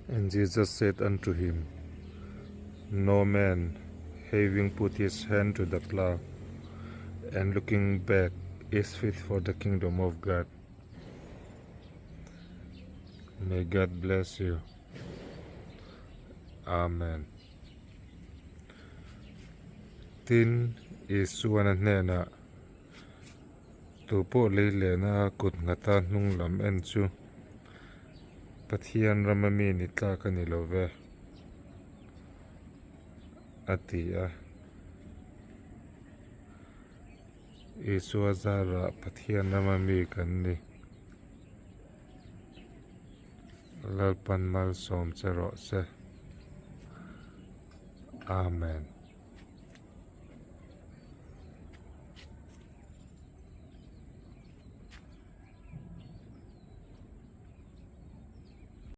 And Jesus said unto him, No man, having put his hand to the plough and looking back, is fit for the kingdom of God. May God bless you. Amen. Tin, Isuan a hnenah, Tupawh lei lehna kut nghata hnung lam en chu Pathian rama mi ni tlak a ni lo ve, a ti a. Isua zarah Pathian rama mi kan ni. Lalpan malsawm che rawh se. Amen.